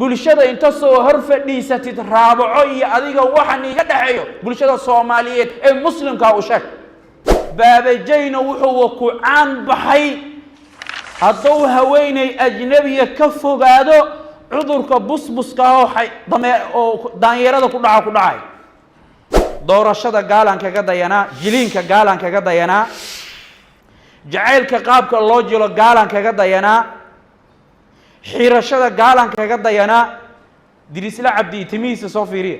Bulshada inta soo hor fadhiisatid, raabaco iyo adiga waxan iga dhexeeyo bulshada Soomaaliyeed ee Muslimkaa u sheeg. Baabajayna wuxuu ku caan baxay hadduu haweeney ajnabiya ka fogaado, cudurka busbuska oo dame oo daanyeerada ku dhaca ku dhacay. Doorashada gaalaan kaga dayanaa, jiliinka gaalaan kaga dayanaa, jacaylka qaabka loo jilo gaalaan kaga dayanaa, xirashada gaalaan kaga dayanaa. Dirisla Cabdi timihiisa soo fiiriya.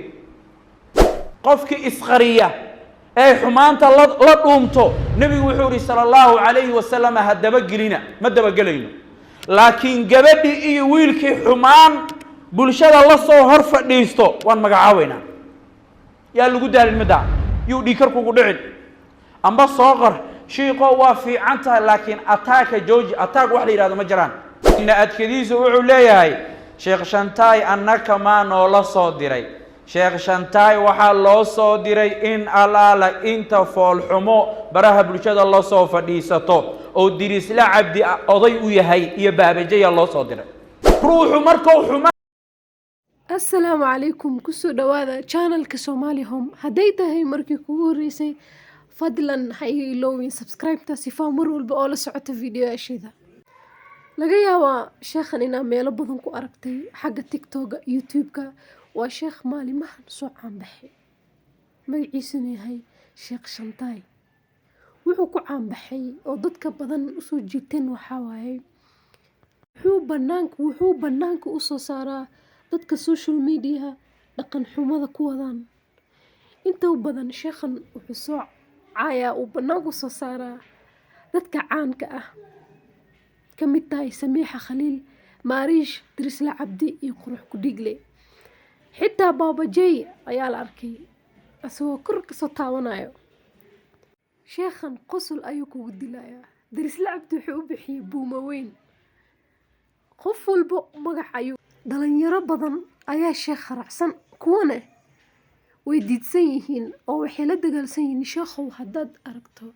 Qofkii isqariya ee xumaanta la dhuumto, Nebigu wuxuu yihi sala Allahu calayhi wasalam: "Ha dabagelina." Ma dabagelayno, laakiin gabadhii iyo wiilkii xumaan bulshada la soo hor fadhiisto waan magacaabeynaa. Yaa lagu daalin middaa, yuu dhiikar kugu dhicin. Amba soo qor: "Shiiqo, waa fiican tahay, laakiin ataaka jooji." Ataag wax la yidhahdo ma jiraan. Adkadiisu wuxuu leeyahay Sheekh Shantaay: "Annaka maa noola soo diray Sheekh Shantaay? Waxaa loo soo diray in alaala inta foolxumo baraha bulshada la soo fadhiisato oo Dirisla Cabdi oday u yahay iyo Baabajaya loo soo diray." Ruuxu markuu xuma Asalaamu calaykum, kusoo dhawaada channelka Somali Home. Hadday tahay markii kugu horreysay, fadlan ha iga iloowin subscribe-ta sifaa mar walba oo la socota videoyaasheeda. Laga yaabaa sheekhan inaa meelo badan ku aragtay xagga TikToka, YouTube-ka. Waa sheekh maalimahan soo caanbaxay, magaciisuna yahay Sheekh Shantaay. Wuxuu ku caanbaxay oo dadka badan usoo jiiteen waxaa waaye wuxuu banaanka usoo saaraa dadka social media dhaqan xumada ku wadaan. Inta badan sheekhan wuxuu soo caayaa, uu banaanka usoo saaraa dadka caanka ah, ka mid tahay Samiixa Khaliil, Maariish, Dirisla Cabdi iyo Qurux Kudhiigle. Xitaa Baabajey ayaa la arkay asagoo kor kasoo taabanayo. Sheekhan qosol ayuu kugu dilayaa. Dirisla Cabdi wuxuu u bixiyey buuma weyn. Qof walbo magac ayuu. Dhalinyaro badan ayaa sheekha raacsan, kuwana way diidsan yihiin oo waxay la dagaalsan yihiin sheekhow. Haddaad aragto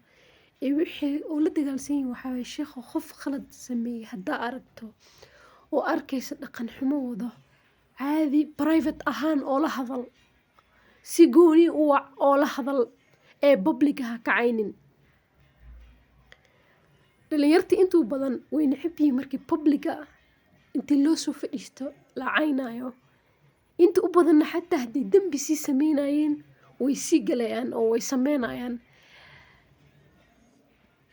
ee wixii oo la dagaalsan yihiin waxaa waye: "Sheekhow, qof khalad sameeyey haddaa aragto oo arkaysa dhaqan xumo wado, caadi private ahaan oo la hadal, si gooni u wac oo la hadal, ee public ha ka caynin." Dhalinyarta intuu badan way necab yihiin markii public ah intii loo soo fadhiisto la caynayo. Inta u badanna xataa hadday dembi sii sameynayeen, way sii galayaan oo way sameynayaan.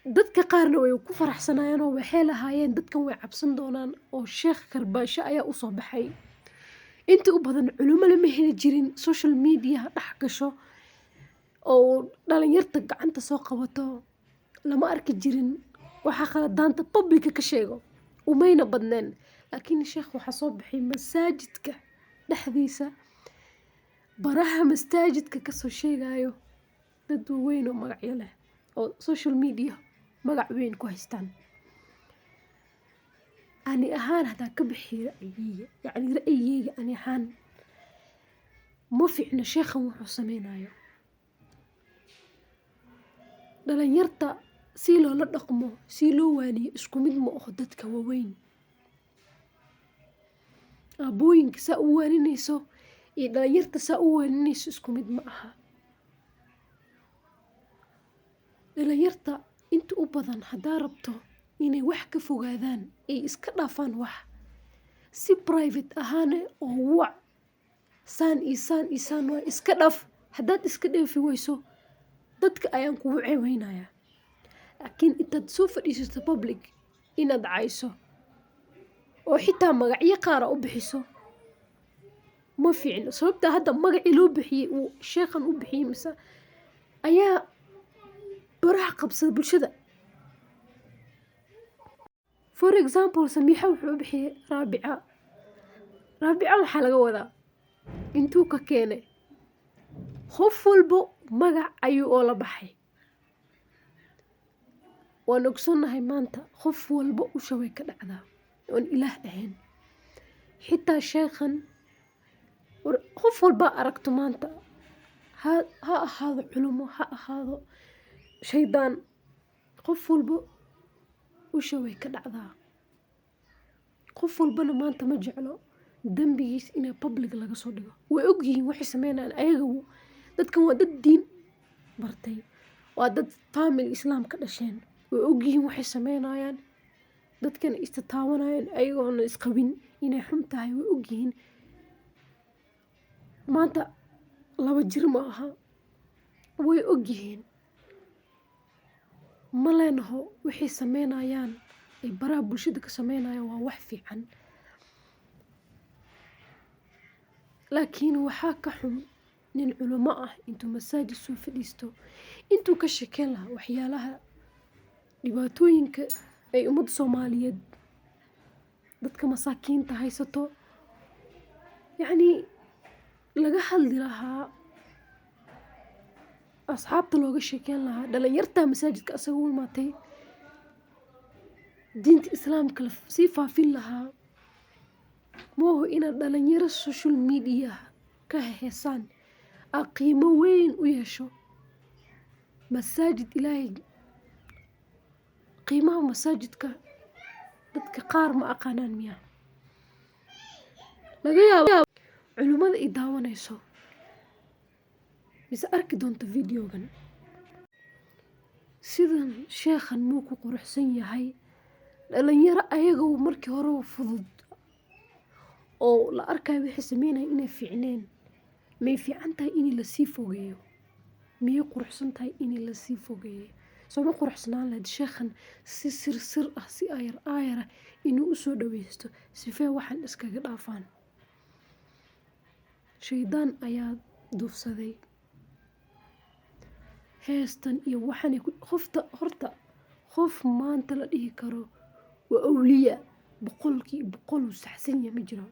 Dadka qaarna way ku faraxsanayaan oo waxay lahaayeen dadkan way cabsan doonaan oo sheekh karbaasho ayaa usoo baxay. Inta u badan culimo lama heli jirin social media dhex gasho oo dhalinyarta gacanta soo qabato, lama arki jirin. Waxaa khaladaanta publica ka sheego umayna badneen, laakiin sheekh waxaa soo baxay masaajidka dhexdiisa, baraha masaajidka kasoo sheegayo dad waaweyn oo magacyo leh oo social media magac weyn ku haystaan. Ani ahaan haddaan ka bixiyo ra'yigeyga, yacni ra'yigeyga ani ahaan, ma fiicno sheekhan wuxuu sameynayo. Dhalinyarta si loola dhaqmo, si loo waaniyo, isku mid ma aho dadka waaweyn. Aabbooyinka saa u waaninayso iyo dhalinyarta saa u waaninayso isku mid ma aha. Dhalinyarta inta u badan haddaa rabto inay wax ka fogaadaan ay iska dhaafaan, wax si private ahaan oo wac: "Saan iyo saan iyo saan waa, iska dhaaf. Haddaad iska dhaafi weyso, dadka ayaan kugu ceebeynayaa." Laakiin intaad soo fadhiisato public inaad cayso oo xitaa magacyo qaara u bixiso ma fiicno. Sababta hadda magacii loo bixiyey, uu sheekhan u bixiyey mise ayaa baraha qabsada bulshada. For example, Samiixa wuxuu u bixiyey Raabica. Raabica waxaa laga wadaa intuu ka keenay? Qof walbo magac ayuu oola baxay. Waan ogsoonnahay maanta qof walba usha way ka dhacdaa oon Ilaah ahayn. Xitaa sheekhan, qof walba aragto maanta, ha ahaado culumo, ha ahaado shaydaan, qof walba usha way ka dhacdaa. Qof walbana maanta ma jeclo. Dembigiis inay public laga soo dhigo. Way ogyihiin waxay sameynayaan ayaga. Dadkan waa dad diin bartay, waa dad family Islaam ka dhasheen. Way ogyihiin waxay sameynayaan. Dadkan istataawanayaan ayagoona isqabin inay xun tahay way ogyihiin. Maanta 2 jir ma aha, way ogyihiin. Ma leenaho waxay sameynayaan ay baraha bulshada ka sameynayaan waa wax fiican. Laakiin waxaa ka xun nin culimo ah intuu masaajid soo fadhiisto, intuu ka sheekeyn lahaa waxyaalaha dhibaatooyinka ay ummadda Soomaaliyeed dadka masaakiinta haysato, yacni laga hadli lahaa, asxaabta looga sheekeyn lahaa, dhalinyarta masaajidka asaga u imaatay, diinta Islaamka la sii faafin lahaa. Mooho inaad dhalinyaro social media ka heesaan aa qiimo weyn u yeesho masaajid Ilaahay. Qiimaha masaajidka dadka qaar ma aqaanaan miya? Laga yaabo culimada i daawanayso mise arki doonto videogan, sidan sheekhan muu ku quruxsan yahay dhalinyaro ayagoo markii hore fudud oo la arkayo wixii sameynaya inay fiicneen. May fiican tahay in lasii fogeeyo? Miyay quruxsan tahay in lasii fogeeyo? Soo ma quruxsanaan lahayd sheekhan si sir sir ah, si aayar aayar ah inuu u soo dhaweysto sifee waxaan iskaga dhaafaan? Shaydaan ayaa duufsaday heestan iyo waxaan qofta horta. Qof maanta la dhihi karo waa awliya 100% uu saxsan yahay ma jiro.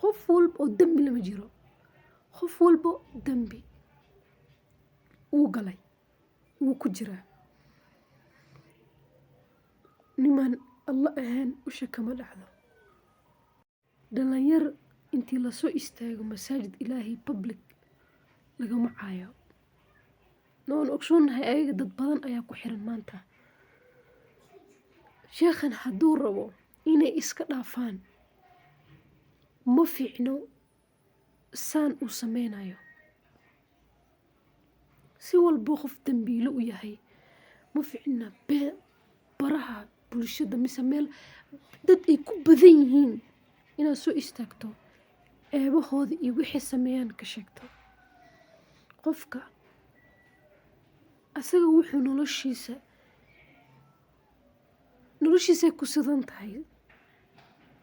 Qof walba oo dembi lama jiro, qof walba dembi wuu galay, wuu ku jiraa. Nimaan Alla ahayn usha kama dhacdo. Dhalinyar intii lasoo istaago masaajid Ilaahay public lagama caayo. Noon ogsoonahay ayaga dad badan ayaa ku xiran maanta. Sheekhan hadduu rabo inay iska dhaafaan, ma fiicno saan uu sameynayo. Si walbo qof dambiilo u yahay, ma fiicna baraha bulshada mise meel dad ay ku badan yihiin inaad soo istaagto, eebahooda iyo wixii sameeyaan ka sheegto. Qofka asaga wuxuu noloshiisay ku sidan tahay,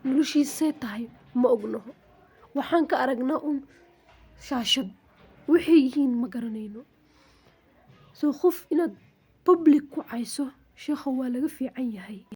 noloshiisay tahay ma ognaho. Waxaan ka aragnaa un shaashad, waxay yihiin ma garanayno. Soo qof inaad public ku cayso, sheekha, waa laga fiican yahay.